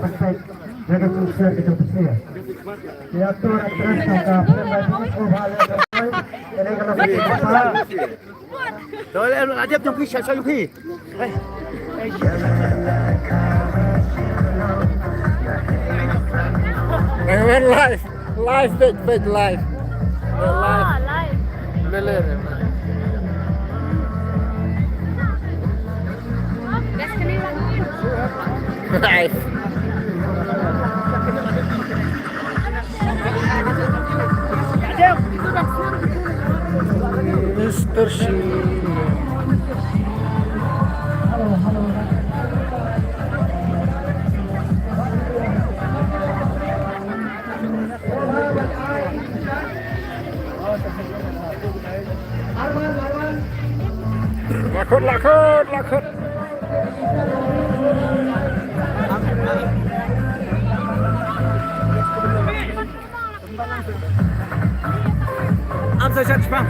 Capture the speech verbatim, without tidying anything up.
Ban peit ïa ka culture ka jong phi. Ïa to, ïa to, ïa to, ïa to. Live, live, peit, peit, live. Live. Live. Mister Shi. Lakhot, lakhot, lakhot. Am sa shat shpang.